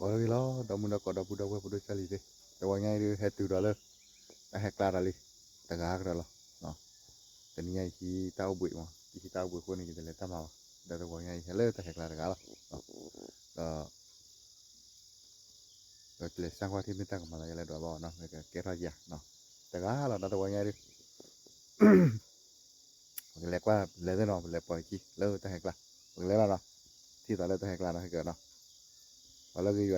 ကိးဂ့ၤလီၤ ဒီမုၢ်ဒီကိးဒီပုၢ်ဒီဝဲၢ် ပဒိၣ်ကၢ်လံၤသ့ၣ်, တဝီညါအံၤဒုး ဟဲတုၤဒီးလၢ တၢ်ဟဲကျါတၢ်လံ, တဂၤကဒီးလီၤ. တနံၤညါအံၤ ယဟံးတၢ်အိၣ်ဘှံးမး, ယဟံးတၢ်အိၣ်ဘှံးအဃိန့ၣ် ယတလဲၤတၢ်မၤဘၣ်, ဒီးတဝီညါအံၤ ဟဲလၢတၢ်ဟဲကျါတဂၤလီၤ. ဒီး ဒီးကလဲၤစၢ်ကွၢ်ထံမ့ၢ်တၢ်က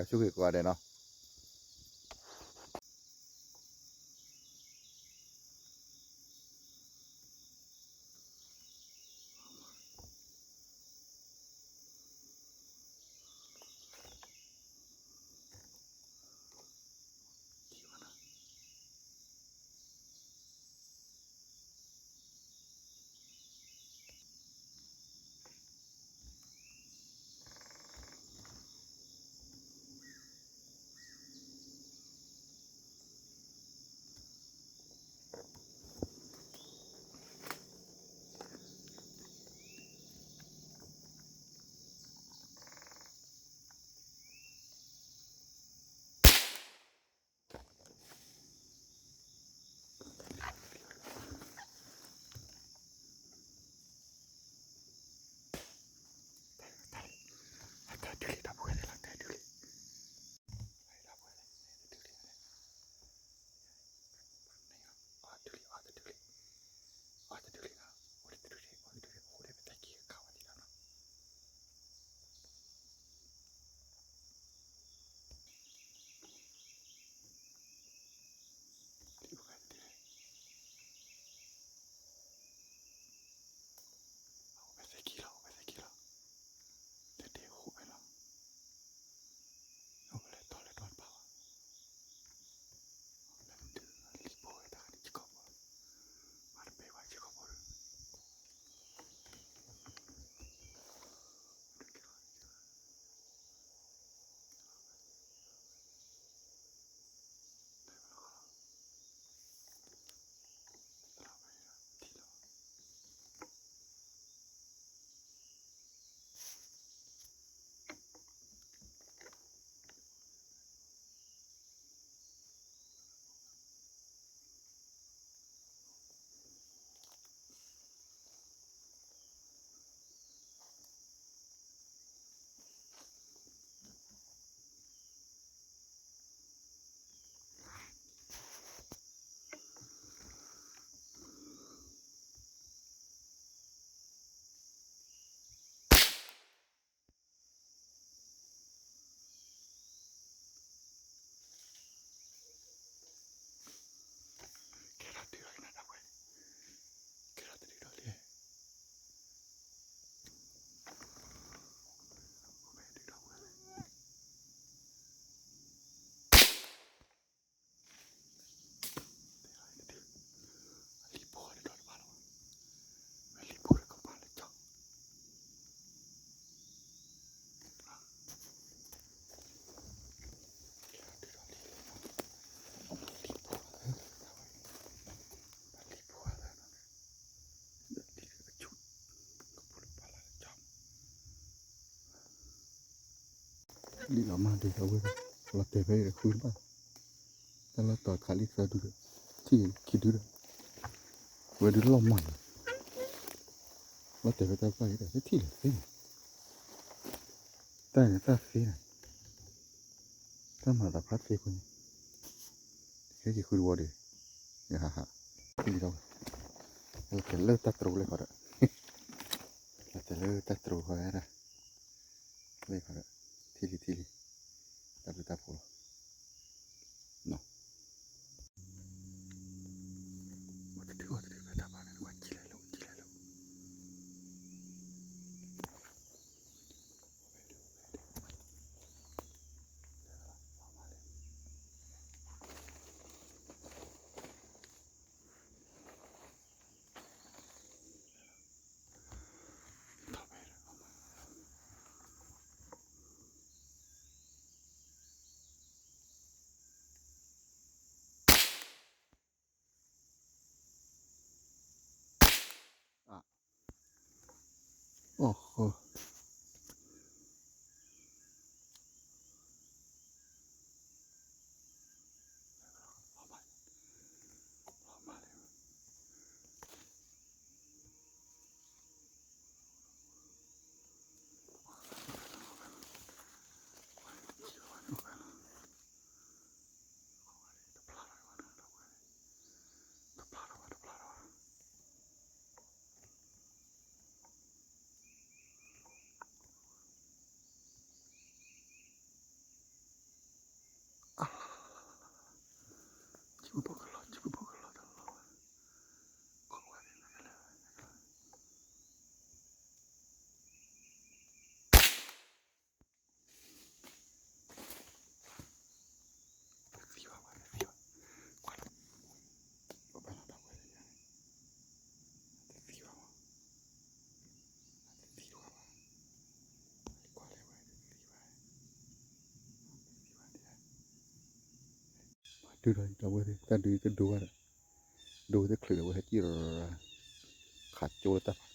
မၤလီၤ ယလဲၤဒွးဘၣ်နီၤ, မ့ၢ်ကကဲထီၣ်ယၤနီၤ, တဂၤလီၤ ဒီးတဝီညါဒုး ပကလဲၤကွၢ်လဲၤသ့ၣ်နီၤ, ပလဲၤပိာ်ခံလၢတၢ်ဟဲကျါ, ပကလဲၤလီၤနီၤ, ထံၣ်သးလၢတၢ်ဟဲကျါနီၤ, ဟဲက့ၤနီၤ, ပှၤလၢဂ့ၤယွၤဆိၣ်ဂ့ၤကိးဂၤဒဲးနီၤ. လံာ်လီၤမၢ်ဒုးအဝဲ လီၤတဲာ်ဖဲအံၤဒီးဃုတဘၣ်, တၢ်လီၢ်တီၤခးလံသၢဒုဒီး ထံၣ်ခံဒုဒီး အဝဲဒုးလီၤမၢ်န့ၣ် လီၤတဲာ်ဖဲတၢ်ပၢ်အံၤဒီး တထံၣ်လၢၤသ့န့ၣ်, တၢ်န့ၣ်တၢ်သ့န့ၣ် တၢ်မၤသးဖးသ့အဃိန့ၣ် ဟဲက့ၤဃုတဝီဒီး ယဟးဟး ထံၣ်လံဒီး လီၤတဲာ်လၢတၢ်တြိၤလၢခီဒီး လီၤတဲာ်လၢတၢ်တြိၤခီဒၣ် လၢခီဒီး ထံၣ်လံထံၣ်လံ တၢ်ဘျုးတၢ်ဖှိၣ်လီၤ နီၤ ဝဲတဒုဝဲတဒုဖဲတၢ်ပၢ်န့ၣ် ဝဲကံလဲၤလိၤ ကံလဲၤလိၤ အီၣ်ဃီ ဒုးဒီးဝဲသ့ၣ် တၢ်ဒုးတဒိဘၣ်ဒီး ဒိဝဲသ့ၣ်ချုးဒီးဝဲဟဲစံၣ်ဒီး ခးကၠိလၢတၢ်ဖး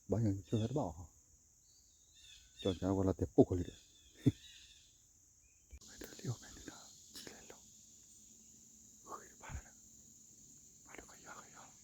ဘၣ်ညီကၠိလၢတဘၣ်အီၤ ကၠီညါဝဲလီၤတဲာ်ပိာ်ကီၤလံဒီး ဝဲဒၣ်လံအိၣ်ဖဲဒၣ်ဒီး ကံလဲၤလီၤ ဃ့တဖၣ်လၢ ဖးလၢကယီကယီလီၤ အိၣ်ဖဲဒၣ် အိၣ်ဖဲဒၣ် အိၣ်ဖဲဒၣ် လၢ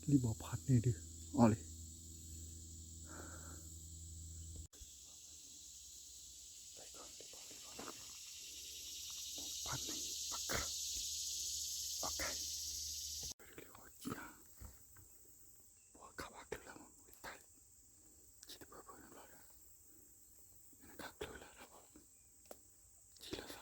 လံၣ်ဘီဖးန့ၢ်ဒုး အီၣ်လံ ဖးန့ၢ် ပကြၢး အီၣ်ကဲ ပှၤခးဘၣ်ချုးလၢမ့ၢ်တၢ် ကံၣ်တပၢၢ်ပၢၢ်န့ၣ်ဘျီဒီး နကချုးလၢတၢ်ဘီ ကံၣ်လၢသးအီၣ်သူ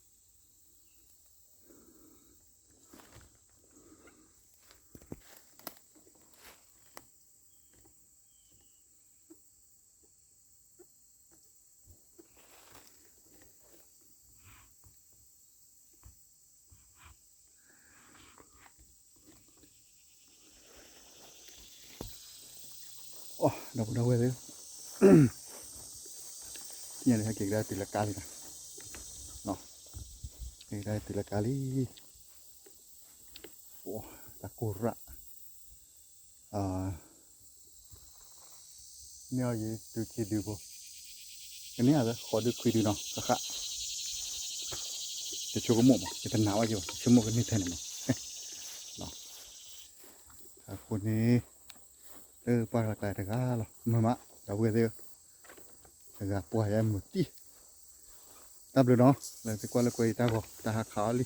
ဒီး အိ ဒီပုၢ်ဒီဝဲၢ်သ့ၣ်, ညါန့ၣ် ဟဲက့ၤကဒါတုၤလၢကါလံနီၤ, က့ၤကဒါတုၤလၢကါလံ, အိ တၢ်ကိၢ်ရၣ် န့ၢ်အီၤယံၤတုၤခံဒုဖိ, ကန့ၢ်အသးဃိးဒုခွံဒုနီၤ ကဃၣ်, တဆိကမိၣ်မး ယတနာ်ဘၣ်ယဘၣ် တဆိကမိၣ်ကန့ၢ်ထဲန့ၣ်မး, အဃိန့ၣ် လၢပှၢ်ကျါတဂၤလီၤ မုာ်မး ဒီပုၢ်ဝဲၢ်သ့ၣ်ဧၢ, တဂၤပှၢ်ယဲမုာ်တံၢ်, တၢ်ဘျုးနီၤ လၢသုကွၢ်လၢကွဲးအံၤတၢ်ဂီၤ တၢ်ဟးခးအီၤလံ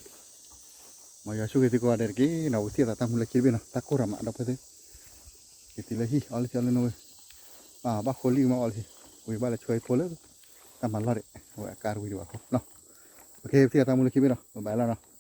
မ်ယွၤဆိၣ်ဂ့ၤသုကိးဂၤဒဲးတက့ၢ်နီၤ, ပကထံၣ်အသးတၢ်မူလၢခံတဘ့ၣ်နီၤ, တၢ်ကိၢ်တၢ်မး ဒီပုၢ်ဝဲၢ်သ့ၣ်, က့ၤတုၤလၢဟံၣ် အီၣ်လၢဟံၣ်အီၣ်လၢနီၣ်ဝဲ, ဘၣ်ဃိလံၣ်ကမၣ်အီၣ်လၢဟံၣ်, ဝံၤဘၣ်လၢဆွဲဖိလၢ တၢ်မၤလီၢ်ဒဲး အဝဲအကါတဝံၤဒံးဘၣ်ဃိနီၤ, ပကထံၣ်အသးတၢ်မူလၢခံတဘ့ၣ်နီၤ, ဘၣ်ဘၣ်လီၤနီၤ.